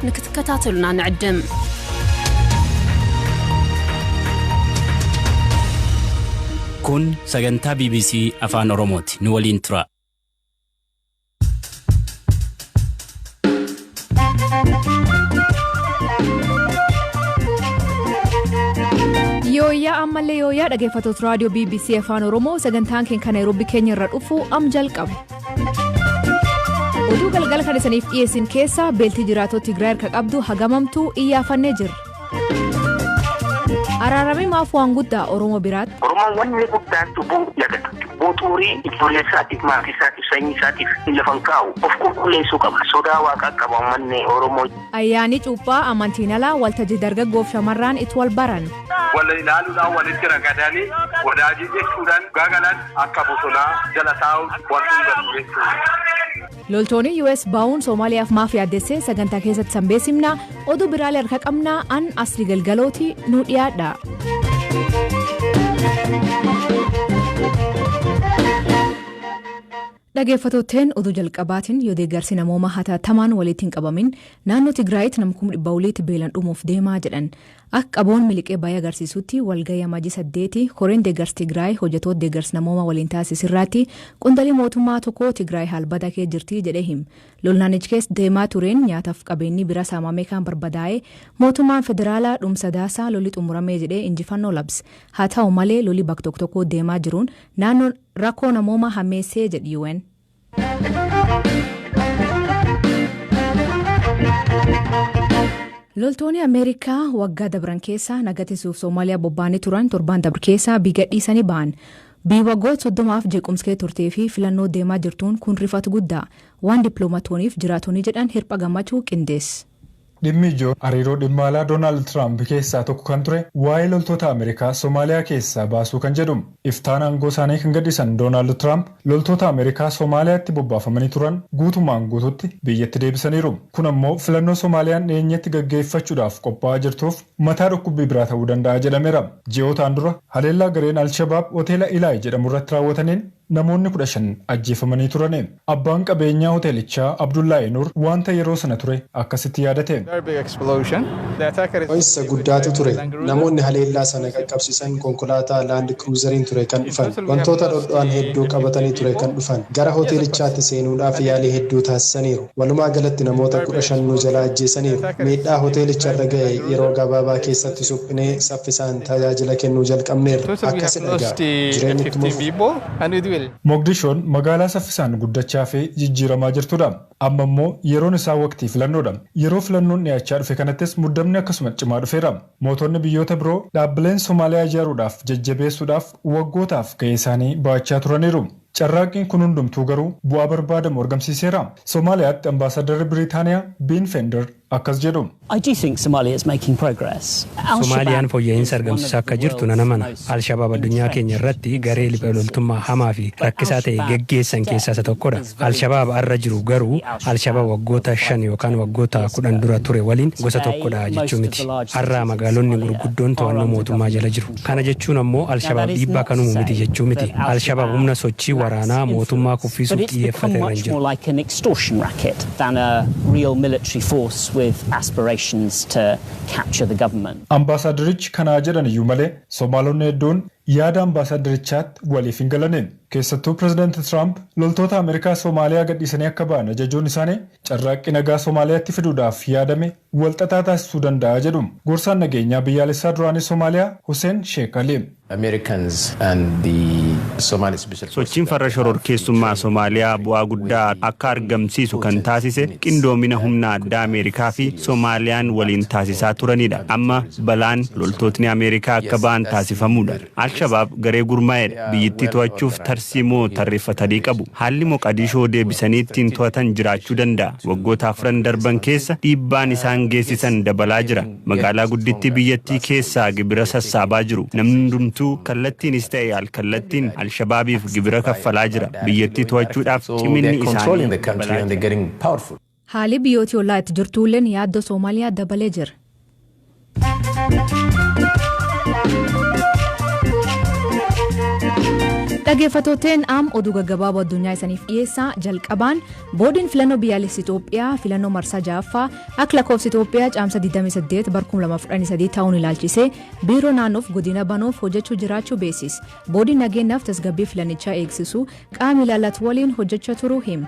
ንክትከታተሉና ንዕድም። Kun sagantaa BBC Afaan Oromooti. Nu waliin tura. Yooyyaa ammallee yooyyaa dhaggeeffattoota raadiyoo BBC Afaan Oromoo, sagantaan keenya kan Naayiroobii keenya irra dhufu am jalqabe. Oduu galgala kan isaniif dhiyeessin keessaa beeltii jiraattota Tigraay harka qabdu hagamamtuu iyyaafannee jirra. Araaramii maaf waan guddaa Oromoo biraatti? Oromoon wanni guddaan cubbuu lagata. Cubbuu xurii ijoollee isaatiif, maatii isaatiif, sanyii isaatiif lafa hin kaa'u. Of qulqulleessuu qaba. Sodaa waaqaa qaba uummanni Oromoo. Ayyaanni cuuphaa amantiin alaa waltajjii dargaggoof shamarraan itti wal baran. Wal ilaaluudhaan walitti ragadanii wadaajii jechuudhaan gagalan akka bosonaa jala taa'uun wal dhungatu jechuudha. Loltoonni US bahuun Somaaliyaaf maaf yaaddessee sagantaa keessatti sanbeessimna. Oduu biraalee harka qabnaa, an Asli Galgalooti, nu dhiyaadha. Dhaggeeffattootteen, oduu jalqabaatiin yoo deeggarsi namooma hatattamaan walitti hin qabamin naannoo Tigraayitti nama 400,000 oliitti beelan dhumuuf deemaa jedhan. Akka qaboon miliqee baay'ee agarsiisutti walgahii Amajjii 8 koreen deeggarsi Tigraay hojjettoota deeggarsi namooma waliin taasisirraatti qondaalli mootummaa tokko Tigraay haal badaa kee jirti jedhee him. Lol naannichi keessa deemaa tureen nyaataaf qabeenyi bira saamamee kan barbadaa'e mootummaan federaalaa dhumsa daasaa lolli xumuramee jedhee injifannoo labse. Haa ta'u malee, lolli bakka tokko tokko deemaa jiruun naannoon rakkoo namoomaa hammeessee jedhi UN. Loltoonni Ameerikaa waggaa dabran keessa nagatisuuf Soomaaliyaa bobba'anii turan torbaan dabre keessa biyya dhiisanii ba'an. Biyyi waggoota 30f jeequmsa turtee fi filannoo deemaa jirtuun kun rifatu guddaa. Waan dippiloomaatooniif jiraatonni jedhan Hirpha Gammachuu qindeesse. Dhimmi ijoo hariiroo dhimma alaa Doonaald Tiraamp keessaa tokko kan ture waa'ee loltoota Ameerikaa Somaaliyaa keessaa baasuu kan jedhu. Iftaan aangoo isaanii kan gadhiisan Doonaald Tiraamp loltoota Ameerikaa Somaaliyaatti bobbaafamanii turan guutumaan guututti biyyatti deebisaniiru. Kun ammoo filannoo Somaaliyaan dhiyeenyatti gaggeeffachuudhaaf qophaa'aa jirtuuf mataa dhukkubbii biraa ta'uu danda'a jedhameera. Ji'ootaan dura haleellaa gareen Alshabaab hoteela Ilaay jedhamu irratti raawwataniin namoonni 15 ajjeefamanii turani. Abbaan qabeenyaa hoteelichaa Abdullaahi Nur wanta yeroo sana ture akkasitti yaadate. Dho'insa guddaatu ture. Namoonni haleellaa sana qaqqabsiisan konkolaataa Laand Kiruuzariin ture kan dhufan. Wantoota dhodho'an hedduu qabatanii ture kan dhufan. Gara hoteelichaatti seenuudhaaf yaalii hedduu taasisaniiru. Walumaa galatti namoota 15 nu jalaa ajjeesaniiru. Miidhaa hoteelicharra ga'e yeroo gabaabaa keessatti suphinee saffisaan tajaajila kennuu jalqabneerra. Akkasidha egaa jireenyi ittuma fufa. Moogdishoon magaalaa saffisaan guddachaa fi jijjiiramaa jirtudha. Amma immoo yeroon isaa waqtii filannoodha. Yeroo filannoon dhiyaachaa dhufe kanattis muddamni akkasuma cimaa dhufeera. Mootonni biyyoota biroo dhaabbileen Somaaliyaa ijaaruudhaaf jajjabeessuudhaaf waggootaaf gahee isaanii ba'achaa turaniiru. Carraaqqiin kun hundumtuu garuu bu'aa barbaadamu argamsiiseera? Somaaliyaatti ambaasadarri Biriitaaniyaa Biin Fender akkas jedhu. Somaaliyaan fooyya'insa argamsiisaa akka jirtu nan amana. Alshabaab addunyaa keenya irratti garee liphee loltummaa hamaa fi rakkisaa ta'e geggeessan keessaa isa tokkodha. Alshabaab har'a jiru garuu Alshabaab waggoota 5 yookaan waggoota 10 dura ture waliin gosa tokkodha jechuu miti. Har'a magaalonni gurguddoon to'annoo mootummaa jala jiru. Kana jechuun ammoo Alshabaab dhiibbaa kan uumu miti jechuu miti. Alshabaab humna sochii waraanaa mootummaa kuffisuuf xiyyeeffate irra hin jiru. Like an extortion racket than a real military force with aspirations to capture the government. Ambaasaadarichi kanaa jedhan iyyuu malee Somaalonni hedduun yaada ambaasaadarichaatti waliif hin galane. Keessattuu pirezidaanti Tiraamp loltoota Ameerikaa Somaaliyaa gadhiisanii akka ba'an ajajuun isaanii carraaqqii nagaa Somaaliyaatti fiduudhaaf yaadame walxaxaa taasisuu danda'a jedhu. Gorsaan nageenyaa biyyaalessaa duraanii Somaaliyaa Hussein Sheekh Ali. Sochiin farra shororkeessummaa Somaaliyaa bu'aa guddaa akka argamsiisu kan taasise qindoomina humna addaa Ameerikaa fi Somaaliyaan waliin taasisaa turanidha. Amma balaan loltootni Ameerikaa akka ba'an taasifamuudha. Alshabaab garee gurmaa'edha. Biyyittii to'achuuf tarsiimoo tarreeffatanii qabu. Haalli Moqadishoo deebisanii ittiin to'atan jiraachuu danda'a. Waggoota 4 darban keessa dhiibbaan isaan geessisan dabalaa jira. Magaalaa guddittii biyyattii keessaa gibira sassaabaa jiru. Namni hundumtuu kallattiinis ta'e alkallattiin Alshabaabiif gibira kaffalaa jira. Biyyattii to'achuudhaaf ciminni isaanii dabalaa jira. Haalli biyyooti ollaa itti jirtuulleen yaaddoo Soomaaliyaa dabalee jira. Dhaggeeffattooteen am oduu gaggabaaboo addunyaa isaniif dhiyeessaa. Jalqabaan, boordiin filannoo biyyaalessi Itoophiyaa filannoo marsaa ja'affaa akka lakkoofsa Itoophiyaa caamsa 28 bara 2013 ta'uun ilaalchisee biiroo naannoof godina banuuf hojjechuu jiraachuu beeksise. Boordiin nageenyaaf tasgabbii filannichaa eegsisu qaama ilaallatu waliin hojjechaa turuu hima.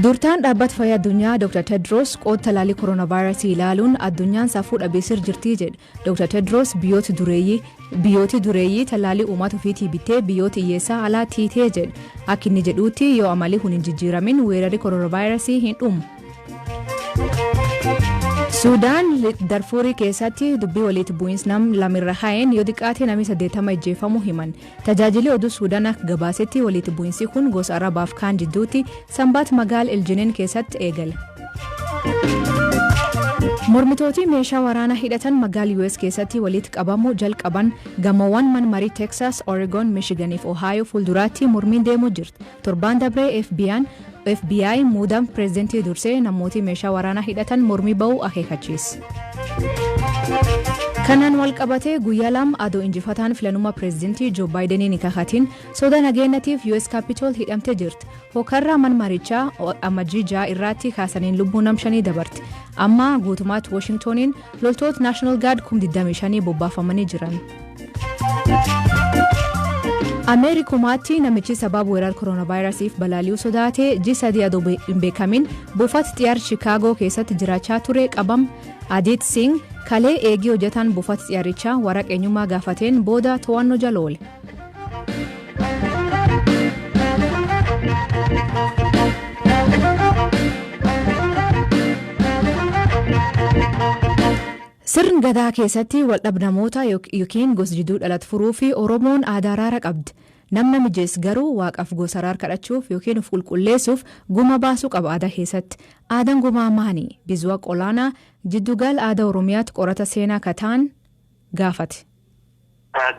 Durtaan dhaabbata fayyaa addunyaa Dr. Tedros qooda talaalii kooronaavaayirasii ilaaluun addunyaan safuu dhabeessir jirtii jedhe. Dr. Tedros biyyooti dureeyyii talaalii uummata ofiitii bitee biyyoota hiyyeessaa alaa tiitee jedhe. Akka inni jedhuutti, yoo amalli kun hin jijjiiramin weerarri kooronaavaayirasii hin dhumu. Suudaan Darfuurii keessatti dubbii walitti bu'iinsi nam lamirra haa'een yoo xiqqaate namni 80 ajjeefamuu himan. Tajaajilli oduu Suudaan akka gabaasetti, walitti bu'iinsi kun gosa Arabaaf kaan jidduutti sanbaat magaala Eljineen keessatti eegale. Mormitooti meeshaa waraanaa hidhatan magaala US keessatti walitti qabamuu jalqaban. Gamoowwan man marii Texas, Oregon, Michigan fi Ohio fuulduraatti mormiin deemuu jirti. Torbaan dabree FBI muudama pireezidantii dursee namooti meeshaa waraanaa hidhatan mormii ba'uu akeekkachiise. Kanaan wal qabatee guyyaa 2 adoo injifataan filannummaa pireezidantii Joo Baayideniin kakatiin soda nageenyatiif US Capitol hidhamtee jirti. Hokarraa man marichaa amajjii 6 irratti kaasaniin lubbuu nam shanii dabarte. Amma guutummaatti Washingtoniin loltoota National Guard 25,000 bobbaafamanii jiran. Ameerikumaatti namichi sababa weerara kooronaavaayirasiif balali'uu sodaate ji'a 3 adoo hin beekamin buufata xiyyaara Chicaagoo keessatti jiraachaa ture qabam. Adit Singh kalee eegii hojjetaan buufata xiyyaarichaa waraqaa eenyummaa gaafateen booda to'annoo jala oole. Sirni gadaa keessatti waldhabnamoota yookiin gosa jidduu dhalatu furuu fi Oromoon aadaa araara qabdi. Namna mijees garuu waaqaaf gosa araara kadhachuuf yookiin of qulqulleessuuf guma baasuu qaba aadaa keessatti. Aadaan gumaa maani? Bizuwa Qolaanaa jiddugala aadaa Oromiyaatti qorata seenaa kataan gaafate.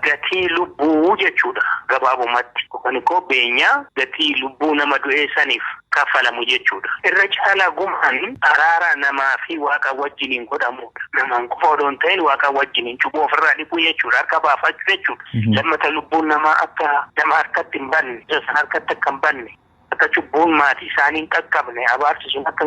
Gatii lubbuu jechuudha gabaabumatti. Yookaan immoo beenyaa gatii lubbuu nama du'ee saniif kaffalamu jechuudha. Irra caalaa gumaan araara namaa fi waaqa wajjiniin godhamudha. Namaan qofa odoo hin ta'in waaqa wajjiniin cubbuu ofirraa dhiquu jechuudha. Harka baafachuu jechuudha. Lammata lubbuun namaa akka nama harkatti hin banne, san harkatti akka hin banne, akka cubbuun maatii isaanii hin qaqqabne, abaarsi sun akka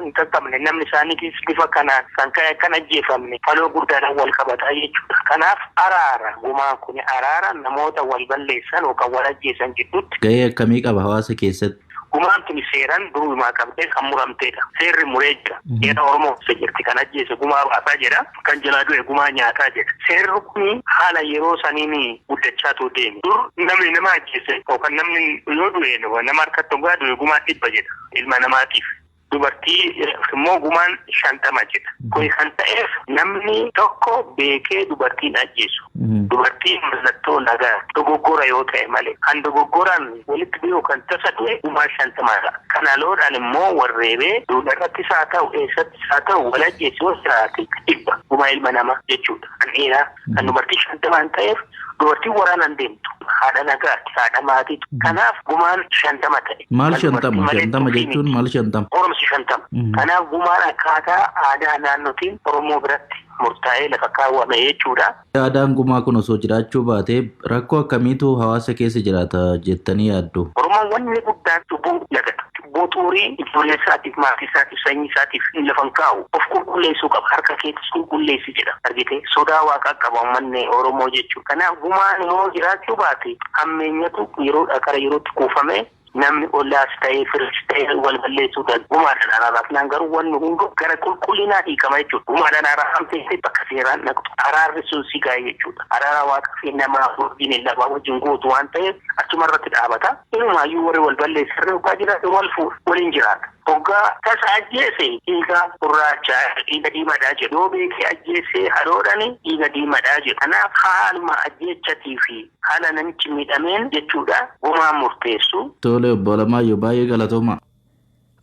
hin qaqqabne, namni isaaniitis bifa kanaan kan ka'e kan ajjeefamne faloo guddaadhaan wal qabataa jechuudha. Kanaaf araara gumaan kun araara namoota wal balleessan yookaan wal ajjeesan jidduutti. Gahee akkamii qaba hawaasa keessatti? Gumaan tun seeraan durumaa qabdee kan muramteedha. Seerri muree jira. Seera Oromoo keessa jirti. Kan ajjeese gumaa baasaa jedha. Kan jalaa du'e gumaa nyaataa jedha. Seerri kun haala yeroo saniin guddachaatu deeme. Dur namni nama ajjeese yookaan namni yoo du'e, nama harkatti hoggaa du'e, gumaa 100 jedha ilma namaatiif. Dubartii immoo gumaan 50 jedha. Kun kan ta'eef namni tokko beekee dubartiin ajjeesu. Dubartiin mallattoo nagaa, dogoggora yoo ta'e malee. Kan dogoggoraan walitti dhiyoo kan tasa du'e gumaa 50dha. Kana loodhaan immoo warreebee duudarrattis haa ta'u, eessattis haa ta'u, wal ajjeese yoo jiraate 100 gumaa ilma namaa jechuudha. Kan dhiiraa kan dubartii 50 ta'eef, dubartiin waraanaan deemtu. Haadha nagaati, haadha maatiitu. Kanaaf gumaan 50 ta'e. Maal 50? 50 jechuun maal 50? Oromsi 50. Kanaaf gumaan akkaataa aadaa naannootiin Oromoo biratti murtaa'ee lafa kaawwame jechuudha. Aadaan gumaa kun osoo jiraachuu baatee rakkoo akkamiitu hawaasa keessa jiraata jettanii yaaddu? Oromoon wanni guddaan cubbuu lagata. Cubbuu xurii ijoollee isaatiif, maatii isaatiif, sanyii isaatiif lafa kaa'u. Of qulqulleessuu qaba. Harka keetis qulqulleessi jedha. Argite, sodaa waaqaa qaba uummanni Oromoo jechuudha. Kanaaf gumaan yoo jiraachuu baate hammeenyatu yeroodhaa gara yerootti kuufamee namni ollaas ta'ee firis ta'ee wal balleessuu danda'a. Gumaadhaan araaraaf garuu wanni hundu gara qulqullinaa hiikama jechuudha. Gumaadhaan araaramtee bakka seeraan dhaqxu. Araarri sun si gahe jechuudha. Araara waaqa fi namaa wajjin lafaa wajjin gootu waan ta'eef achuma irratti dhaabata. Inumaayyuu warri wal balleessarree hoggaa jiraate wal fuudha, waliin jiraata. Hoggaa tasa ajjeese dhiiga gurraacha, dhiiga diimaadhaa jedhu. Yoo beekee ajjeese haroodhaan dhiiga diimaadhaa jedhu. Kanaaf haaluma ajjeechatii fi haala namichi miidhameen jechuudha gumaan murteessu. Tole, obbo Alamaayyoo, baay'ee galatooma.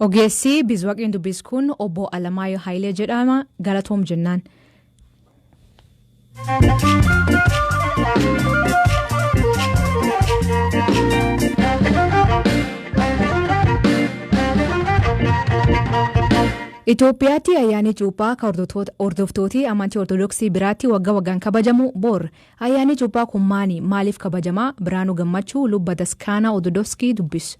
Ogeessi Bizwaqiin dubbis kun obbo Alamaayyoo Hayilee jedhama, galatoom jennaan. Itoophiyaatti ayyaanni cuuphaa kan hordoftooti amantii Ortodoksii biraatti waggaa waggaan kabajamu bor. Ayyaanni cuuphaa kun maali? Maaliif kabajama? Biraanuu Gammachuu luba Taskaanaa Ortodoksii dubbisu.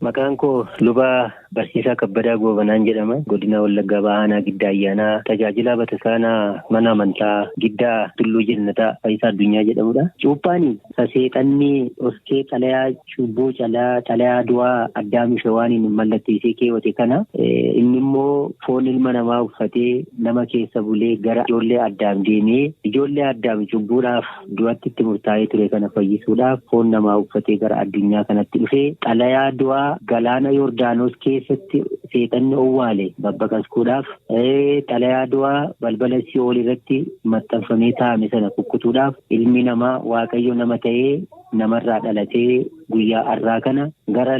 Maqaan koo Luba Barsiisaa Kabbadaa Goobanaan jedhama. Godina Wallaggaa Bahaa Giddaa Ayyaanaa tajaajila bataskaanaa mana amantaa Giddaa Tulluu Jannataa Fayyisaa Addunyaa jedhamudha. Cuuphaan seexanni oskee xalayaa cubbuu xalayaa du'aa Addaam Hewaaniin mallatteessee keewwate kana inni immoo foon ilma namaa uffatee nama keessa bulee gara ijoollee Addaam deemee ijoollee Addaam cubbuudhaaf du'atti itti murtaa'ee ture kana fayyisuudhaaf foon namaa uffatee gara addunyaa kanatti dhufee xalayaa du'aa galaana Yordaanos keessatti seexanni owwaale babbaqaskuudhaaf, xalayaa du'aa balbala si'ool irratti maxxanfamee taa'ame sana kukkutuudhaaf ilmi namaa Waaqayyo nama ta'ee namarraa dhalatee guyyaa har'aa kana gara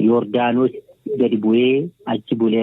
Yordaanos gadi bu'ee achi bulee.